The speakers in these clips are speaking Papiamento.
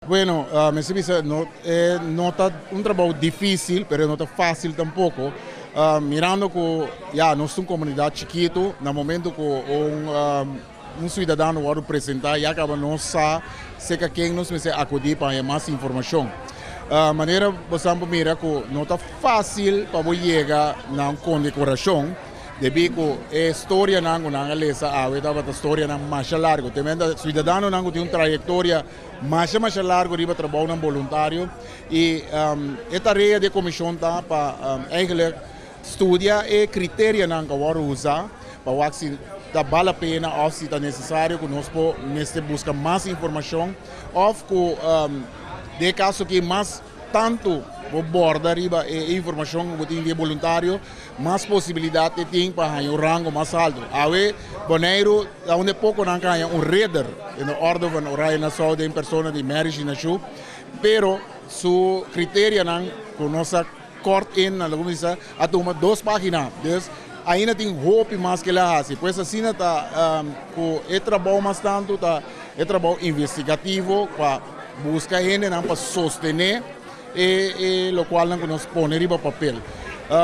Bueno, mester bisa no e no ta un trabou difícil, pero no ta fácil tampoco. Mirando cu ya nos ta un comunidad chikito, na momento cu un ciudadano wòrdu presenta ya caba nos sa cerca ken nos mester acudi pa haña mas informacion. Manera bo sa por mira cu no ta fácil pa bo yega na un condecoracion, debí ku e storianan ku nan a lesa awe tabata storianan masha largu. Te menda siudadanonan ku tin un trayektoria masha masha largu riba trabounan boluntario i e tarea di e komishon ta pa eigenlijk studia e kriterianan ku a wòrdu usá pa wak si ta bal la pena òf si ta nesesario ku nos por mester buska mas informashon òf ku den e kaso aki mas Tantu bo borda riba e informashon ku bo tin di e boluntario, mas posibilidat e tin pa haña un rango mas altu. Awe Boneiru ta un di e pokonan ku haña un ridder in de Orde van Oranje Nassau den persona di Mary Ginachou, pero su kriterianan ku nos a kort in, nan ta kuminsá a tuma dos página. Dus ainda tin hopi mas ku el a hasi. Pues asina ta ku e trabou mas tantu ta e trabou investigativo pa Buska hendenan pa sostené e lokualnan ku nos pone riba papel.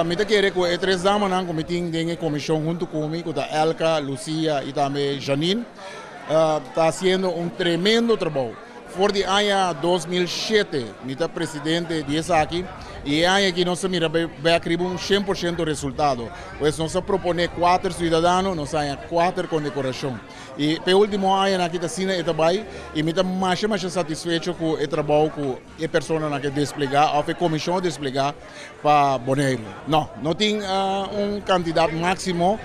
Mi ta kere ku e tres damanan ku mi tin den e komishon huntu ku mi, ku ta Elka, Lucia i tambe Janine, ta hasiendo un tremendo trabou. For di aña 2007 mi ta presidente di esaki i e aña aki nos ta mira bek riba un 100% resultado. Pues nos a proponé kuater siudadano, nos a haña kuater kondekorashon. I p'e ultimo añanan aki ta asina e ta bai i mi ta masha masha satisfecho ku e trabou ku e personanan ke desplegá òf e komishon a desplegá pa Boneiru. No, no tin un kantidat máksimo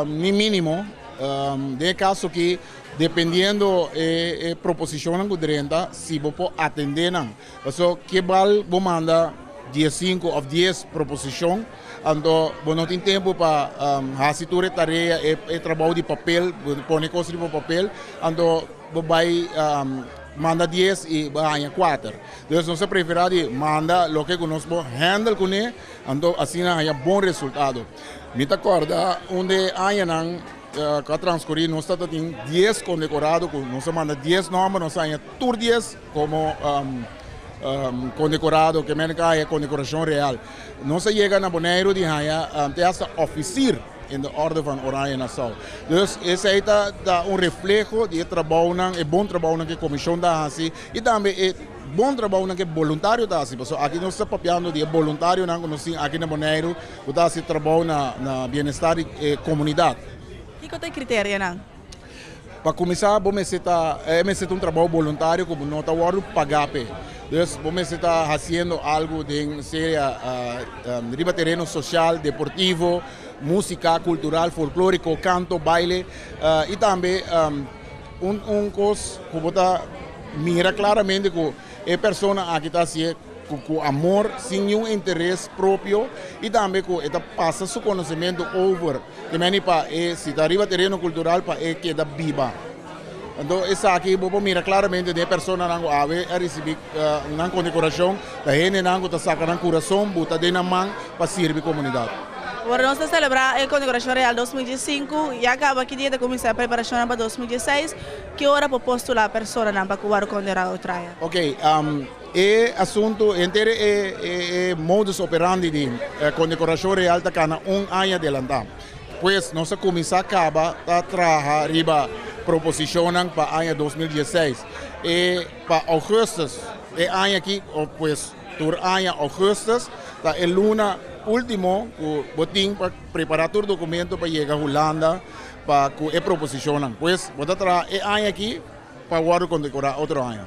ni mínimo. Den e kaso aki dependiendo e proposishonnan ku drenta si bo por atendé nan. Pasobra ke bal bo manda diesinku òf dies proposishon. Anto bo no tin tempu pa hasi tur e tarea, e trabou di papel, bo pone kos riba papel, anto bo bai manda dies i bo haña kuater. Dus nos a preferá di manda loke ku nos por handle kuné, anto asina haña bon resultado. Mi ta kòrda un di e añanan ku a transkurí nos tabata tin dies kondekorado ku nos a manda dies nòmber, nos a haña tur dies komo kondekorado, ke men ka haña kondekorashon real. Nos a yega na Boneiru di haña te hasta ofisir in de Orde van Oranje Nassau. Dus esei ta ta un refleho di e trabounan, e bon trabounan ku e komishon ta hasi i tambe e bon trabounan ku e boluntario ta hasi. Pasobra aki nos ta papiando di e boluntarionan ku nos tin aki na Boneiru ku ta hasi trabou na na bienestar di e komunidat. Kiko ta e kriterianan? Pa kuminsá bo mester ta e mester ta un trabou boluntario ku bo no ta wòrdu pagá p'e. Dus bo mester ta hasiendo algu den sea riba tereno sosial, deportivo, músika, kultural, folklóriko, kanto, baile i tambe un un kos ku bo ta mira klaramente ku e persona aki ta hasié ku amor sin niun interes propio i tambe ku e ta pasa su konosementu over. Te meni pa e si ta riba tereno kultural pa e keda biba. Anto esaki bo por mira klaramente den e personanan ku awe a risibí nan kondekorashon, ta hendenan ku ta saka nan kurason buta den nan man pa sirbi komunidat. Ora nos ta selebrá e Kondekorashon Real 2015, ya kaba ki dia ta kuminsá e preparashonnan pa 2016. Ki ora por postulá personanan pa ku wòrdu kondekorá otro aña? Oke, E asuntu, henter e modus operandi di Kondekorashon Real ta kana un aña adelantá. Pues nos a kuminsá kaba ta traha riba proposishonnan pa aña 2016. E pa ougùstùs e aña aki, pues tur aña ougùstùs ta e luna último ku bo tin pa prepará tur dokumento pa yega Hulanda pa ku e proposishonnan. Pues bo ta traha e aña aki pa wòrdu kondekorá otro aña.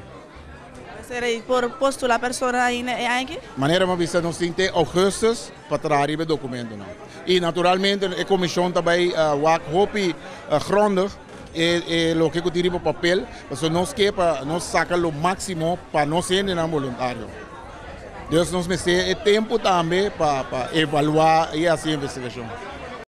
Mester ei por postula persona ainda e aña aki? Manera mi a bisa nos tin te augustus pa traha riba e documentonan. Y naturalmente e comision ta bay wak hopi grondig e loke cu tin riba papel pasobra nos ke pa nos saca lo maximo pa nos hendenan boluntario. Dus nos mester e tempo tambe pa evalua y haci investigacion.